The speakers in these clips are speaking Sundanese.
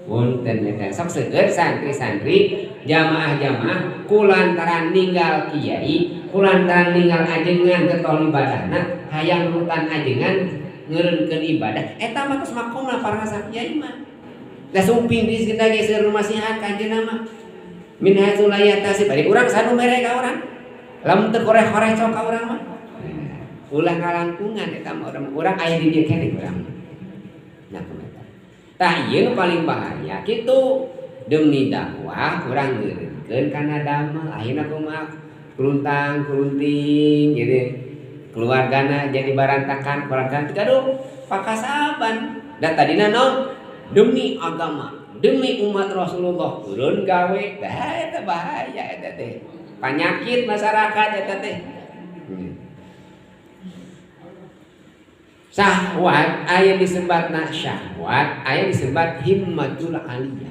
Punten eta sok seueur santri-santri jamaah-jamaah kulantaran ninggal kiai, kulantaran ninggal ajengan getol ibadahna, hayang nurutan ajengan ngeureunkeun ibadah. Eta mah tos makomna para kiai mah. Da sumping di kita ge seueur masihan ka anjeunna mah. Min haitsu la yahtasib, bari urang sanu mere ka urang. Lamun teu koreh-koreh cok ka urang mah. Ulah ngalangkungan eta mah urang, urang aya di dieu keneh urang. Nah, kumaha. Tah ieu nu paling bahaya kitu demi dakwah urang ngeureunkeun kana damel akhirna kumaha keruntang kerunting gitu keluargana jadi barantakan keluarga gaduh pakasaban da tadina naon demi agama demi umat Rasulullah turun gawe dah eta bahaya eta teh panyakit masyarakat eta teh. Syahwat aya disebatna syahwat aya disebat himmatul aliyah.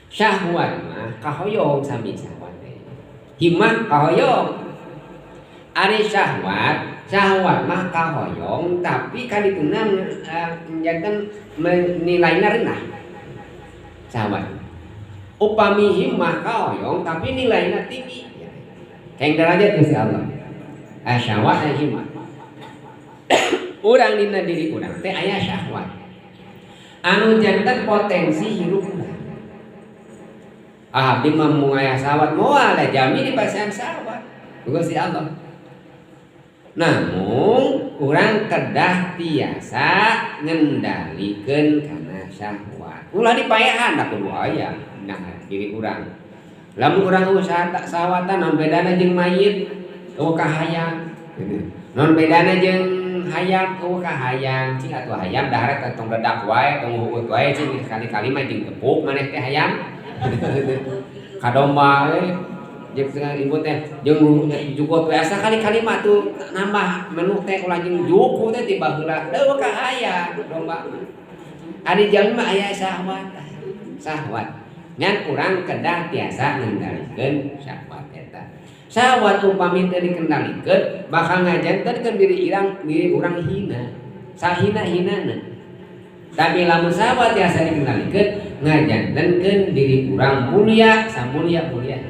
Syahwat mah kahoyong sami syahwat teh. Himmah kahoyong. Ari syahwat, syahwat mah kahoyong tapi kadituna janten nilainya rendah. Syahwat. Upami himmah kahoyong tapi nilainya tinggi. Keng derajat Gusti Allah. Syahwat dan himmah. Urang dina diri urang teh aya syahwat anu janten potensi hirup urang. Ah, abdi mah moal aya syahwat moal da jami di pasihan syahwat Gusti Allah. Namun urang kedah tiasa ngendalikeun kana syahwat. Ulah dipaehan da kudu aya nah diri urang. Lamun urang usaha tak syahwatan naon bedana jeung mayit eueuh kahayang. Naon bedana jeung hayam eueuh kahayang cing atuh hayam dahar teh tong ledak wae tong huut wae cing sekali-kali mah jeung tepuk maneh teh hayam. Ka domba we jeung ibu teh jeung jukut we asa kali-kali mah tuh nambah menu teh ulah jeung jukut teh ti baheula eueuh kahayang domba. Ari jalmi mah aya syahwat. Syahwat. Ngan urang kedah tiasa ngendalikeun syahwat eta. Syahwat upami teu dikendalikeun bakal ngajantenkeun diri urang diri urang hina. Sahina-hinana. Tapi lamun syahwat tiasa dikendalikeun ngajantenkeun diri urang mulia samulia-mulia.